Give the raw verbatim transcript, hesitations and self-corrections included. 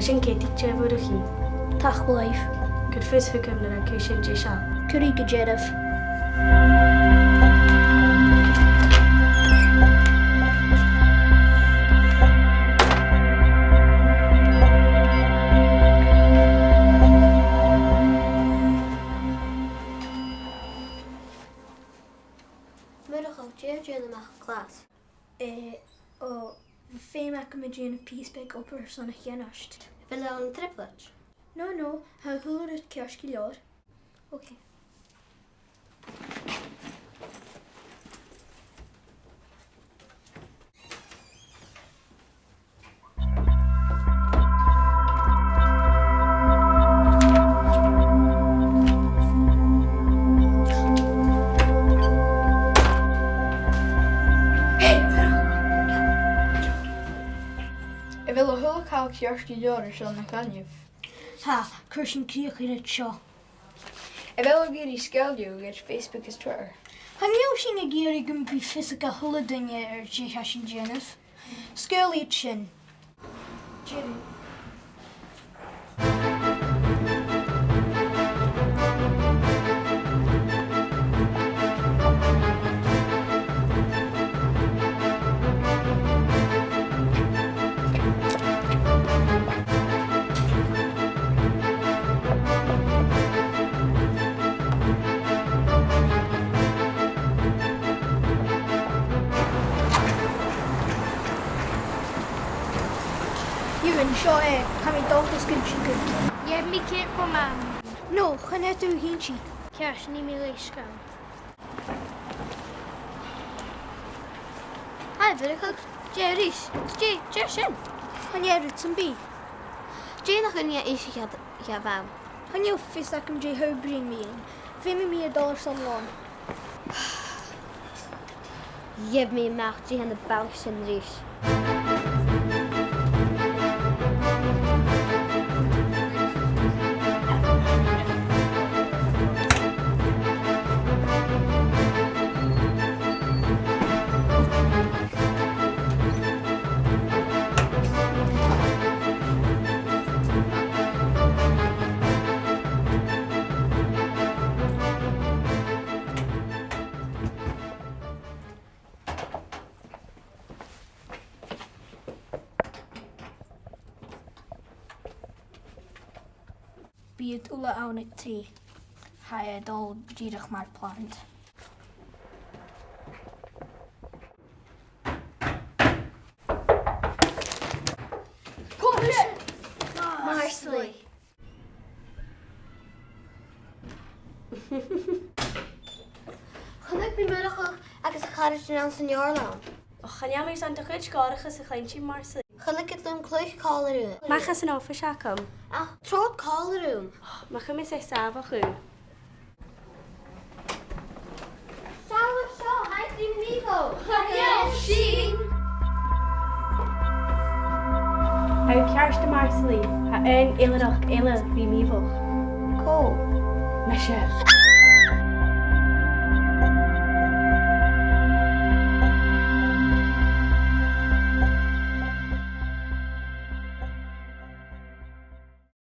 Sin Katie, dè bhuair thu? Tapadh leibh. Cuir fios thugam nuair a tha cùisean deiseil. Cuiridh gu dearbh. Murchadh, dè tha thu a' dèanamh a-mach à clas? Eh, o, bha feum agam a dhèanamh pìos beag obair airson a' cheannard. A bheil e ann an trioblaid? No, no, tha a h-uile rud ceart gu leòr. Ok. A bheil a h-uile càil ceart gu leòr airson na coinneimh? Tha, cuir sinn crìoch air an seo. A bheil thu ag iarraidh sgaoileadh air Facebook is Twitter? Chan eil sinn ag iarraidh gum bi fios aig a h-uile duine air dè tha sinn a' dèanamh. Sgaoil iad sin. Deireadh. Ewan, seo e, tha mi an dòchas gun tig thu. Gheibh mi cèic bho Mam. No, chan fhaod thu a h-innse. Ceart, nì mi leisgeul. Hi, a Mhurchaidh. Dè a-rithist? Dè, dè sin? Chan e rud sam bith. Dè nach urrainn dhut innse dha, dha Mham? Chan eil fios agam dè tha thu a' bruidhinn mu dheidhinn. Feumaidh mi a dhol airson lòn. Gheibh mi a-mach dè tha na balach sin ris. Bidh iad uile ann aig trì. Tha e a' dol dìreach mar planned. Marsaili. Chunnaic mi Murchadh agus a charaidean anns an leabharlann. Och, chan eil mi airson do chuid gòrachas a chluinntinn, Marsaili. Chunnaic iad leam cluich còmhla riutha. Mach às an oifis agam. Ach trobhad còmhla rium. Mach, cumaidh mi sàmhach thu. Seall air seo, tha e ri mìorbhaileach. Chan eil sinn. Tha thu ceart, a Mharsaili, tha aon eilthireach eile ri mìorbhaileach. Cò? Mise.